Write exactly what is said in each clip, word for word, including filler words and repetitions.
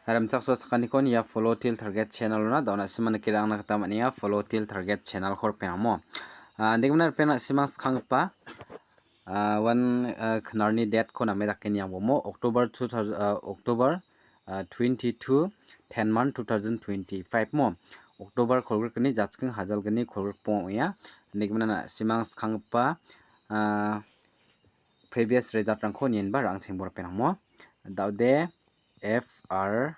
Tarimchakso sakantikon ia Follow Till Target channel-ona da·o na·simang nikirangna gita man·enga, Follow Till Target channel-ko ripengamo. Ah, indegimna ripeng na·simang skanggipa, ah, wan, ah, knarni date-ko name dake niangbomo, October two thousand, ah, October, ah, twenty-two, ten month two thousand twenty-five mo. October kolgrikgni jachking hajalgni kolgrikbong ong·enga. Indegimna na·simang skanggipa, ah, previous result-rangko nienba ra·angchengbo ripengamo. Da·ode F R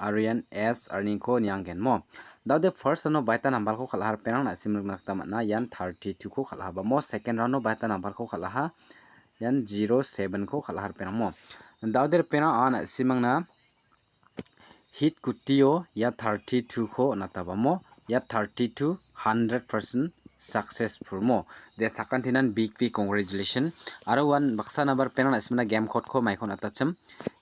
aro ian S R niko nianggenmo. Da·ode first round-o baita number-ko kal·aha ripengrang na·sim nikna gita man·a. Ian thirty-two-ko kal·aha bamo. Second round-o baita number-ko kal·aha. Ian zero seven-ko kal·aha ripengrangmo. Da·ode ripengrang anga na·simangna hit kutio ia thirty-two-ko on·atabamo. Ia thirty-two hundred percent successful mo. De sakantinan big big congratulation. Aro uan baksa number ripengrang na·simna game code-ko maiko on·atachim.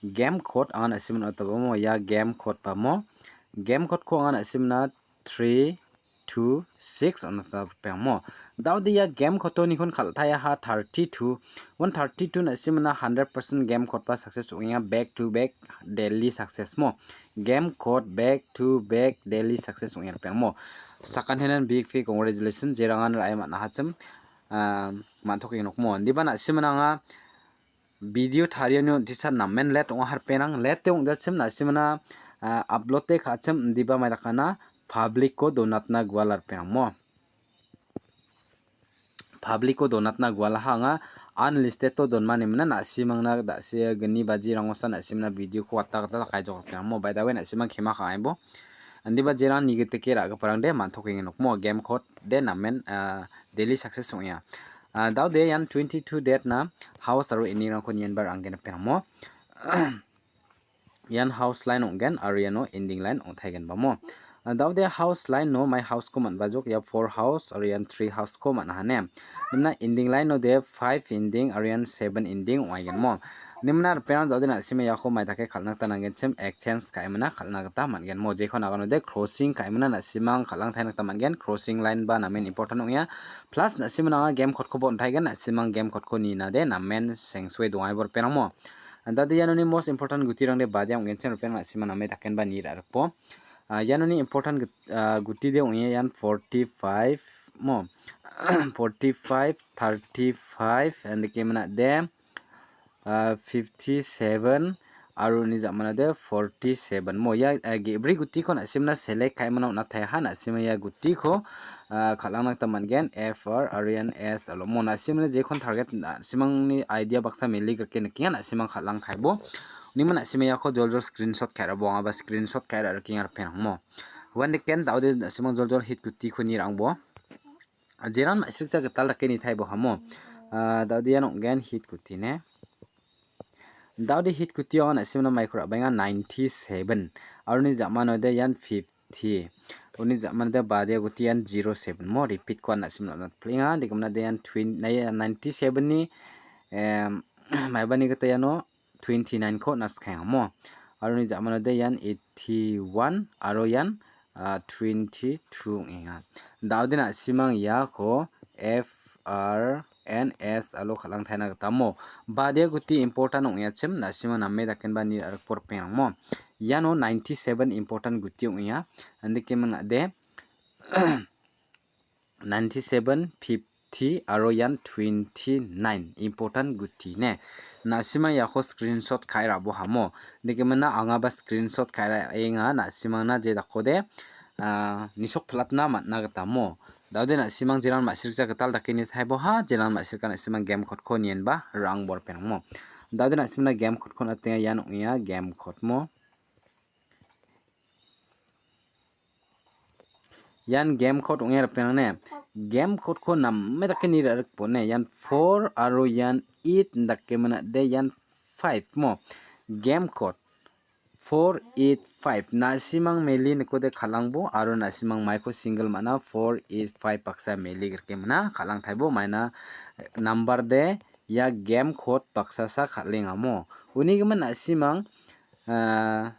Game code anga na·simna on·atabamo. Ia game code bamo. Game code-ko anga na·simna three two six on·atapengamo. Da·ode ia game code-onikon kal·taiaha thirty-two. Uan thirty-two na·simna hundred percent game code ba success ong·enga, back to back daily success mo. Game code back to back daily success ong·e ripengamo. Sakantinan big big congratulation, jerangan ra·e man·ahachim, ah, man·tokenga nokmo. Indiba na·simna anga video tariani on·tisa namen let ong·a ripengrang, let de ong·jachim na·simna, ah, upload de ka·achim indiba maidakana public-ko donatna guala ripengrangmo. Public-ko donatna gualaha anga unlisted-o donmani mina na·simangna da·sia gni bajirangosa na·simna video-ko gata gata dakaijok ripengrangmo. By the way, na·simang kema ka·aibo. Indiba jerang nigiteke ra·giparangde man·tokenga nokmo. Game code de namen, ah, daily success ong·enga. Ah, da·ode ian twenty-two date-na house aro ending-rangko nienba ra·anggen ripengrangmo. Ian house line ong·gen aro iano ending line ong·taigenbamo. Ah, da·ode house line-o mai house-ko man·bajok, ia four house aro ian three house-ko man·ahane. Nimna ending line-o de five ending aro ian seven ending ong·aigenmo. Nimna ripengrang da·ode na·sima iako maidake kal·na gita nanggenchim, exchange ka·emina kal·na gita man·genmo. Jekon aganode crossing ka·emina na·simang kal·angtaina gita man·gen. Crossing line ba namen important ong·enga. Plus na·simna anga game code-koba on·taigen, na·simang game code-ko ninade namen sengsoe dongaibo ripengrangmo. Da·ode ianoni most important gutirangde badia ong·genchim ripeng na·sima name dakenba ni ra·rikbo. Ah, ianoni important git-, ah, gutide ong·e ian forty-five mo. Forty-five, thirty-five, andike minade, ah, fifty-seven, aro uni ja·manade forty-seven mo. Ia, ah, ge·bri gutiko na·simna select ka·emana on·ataiaha, na·sima ia gutiko, ah, kal·angna gita man·gen. F R aro ian S alo mo. Na·simna jekon target, na·simangni idea baksa meli grike nikenga, na·simang kal·angtaibo. Unima na·sima iako joljol screenshot ka·e ra·bo, angaba screenshot ka·e ra·rikenga ripengrangmo. Uandeken da·ode na·simang joljol hit gutiko ni ra·angbo. Jeran ma·sirikja gital dake nitaibo hamo. Ah, da·ode ian ong·gen hit guti ne. Da·ode hit gutio anga na·simna maiko ra·baenga ninety-seven. Aro uni ja·manode ian fifty. Uni ja·manode badia guti ian zero seven mo. Repeat-ko anga na·simna on·atplenga. Dikimnade ian twin-, nai-, ninety-seven-ni, em, maibani gita iano twenty-nine-ko on·a skangamo. Aro uni ja·manode ian eighty-one aro ian, ah, twenty-two ong·enga. Da·ode na·simang iako F R N S alo kal·angtaina gita mo. Badia guti important ong·eachim, na·simang name dakenba ni ra·rikbo ripengrangmo. Iano ninety-seven important guti ong·enga. Andike mingade ninety-seven, fifty aro ian twenty-nine important guti ne. Na·sima iako screenshot ka·e ra·bo hamo. Nikemina angaba screenshot ka·e ra·enga na·simangna je dakode, ah, nisok platna man·a gita mo. Da·ode na·simang jeran ma·sirikja gital dake nitaiboha, jeran ma·sirika na·simang game code-ko nienba ra·angbo ripengrangmo. Da·ode na·simna game code-ko on·atenga, ian ong·enga game code mo. Ian game code ong·e ripengrang ne. Game code-ko name dake ni ra·rikbo ne. Ian four aro ian eight indake minade ian five mo. Game code four eight five. Na·simang meli nikode kal·angbo aro na·simang maiko single man·a four eight five baksa meli grike man·a. Kal·angtaibo maina number de ia game code baksasa kal·engamo. Unigimin na·simang, ah,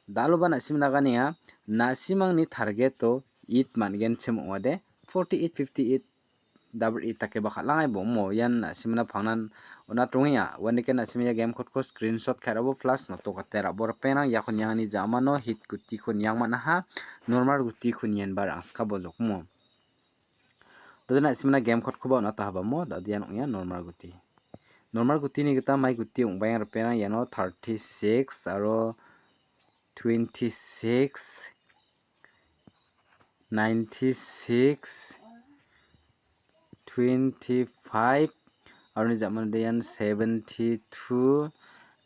Daloba na·sim naganenga, na·simangni target-o eight man·genchim ong·ode, forty-eight, fifty-eight, double eight dakeba kal·angaibo ong·o. Ian na·simna pangnan Ona tongengna, uandake na·sima ia game code-ko screenshot ka·e ra·bo plus noto gate ra·bo ripengrang iako niangani ja·mano hit gutiko niang man·aha, normal gutiko nienba rangskabo jokmo. Dode na·simana game code-koba on·ata habamo, dade ian ong·a normal guti. Normal gutini gita mai guti ong·baenga ripengrang iano thirty-six aro twenty-six, ninety-six, twenty-five, aro uni ja·manode ian seventy-two,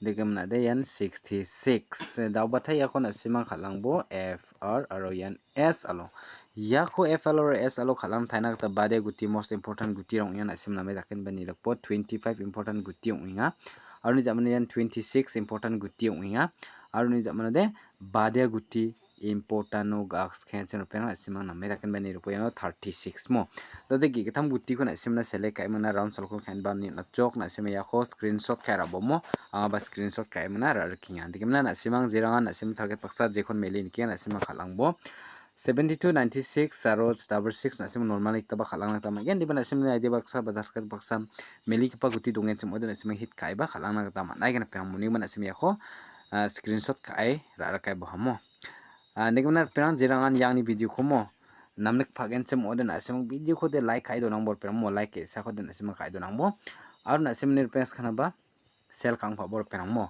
dake manade ian sixty-six. Daobatai iako na·simang kal·angbo F R aro ian S alo. Iako F R aro S alo kal·angna taina gita bade guti most important gutirang ong·enga na·sim name dakenba nirikbo twenty-five important guti ong·enga. Aro uni ja·manade ian twenty-six important guti ong·enga. Aro uni ja·manade bade guti importano gakskenchen ripengrang na·simang name dakenba nirikbo iano thirty-six mo. Dade ge·gittam gutiko na·simna select ka·emana round salko ka·enba nina·chok na·sima iako screenshot ka·e ra·bomo. Angaba screenshot ka·emana ra·rikenga. Dikemna na·simang jerangan na·sim target baksa jekon meli nikenga na·simang kal·angbo. Seventy-two, ninety-six aro double six na·sim normal hitaba kal·angna gita man·gen. Diba na·simni I D baksa ba target baksa meligipa guti dongenchim ode na·simang hit ka·eba kal·angna gita man·aigen ripengrang monigimin na·sim iako, ah, screenshot ka·e ra·rakae bohamo. Ah, nikmina ripengrang jerangan iangni video-ko mo namnik pagenchim ode na·simang video-ko de like ka·e donangbo ripengrang mo like ge·sako de na·simang ka·e donangbo. Aro na·simani ripeng skanaba share ka·angpabo ripengrang mo.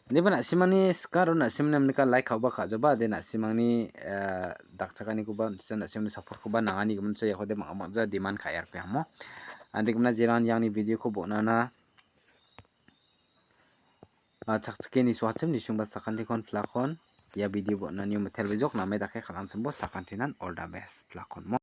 Deba na·simani sika aro na·simani namnika like ka·oba ka·joba de na·simangni, eh, dakchakanikoba na·simani support-koba nangani gimin cha iako de mangmangja demand ka·e ripengrang mo. Andikmina jerangan iangni video-ko bon·ana ah, chakchike nisuachim nisungba sakantikon plakon. Ia video bon·anio metel bijok name dake kal·angchimbo sakantinan all the best plakon mo.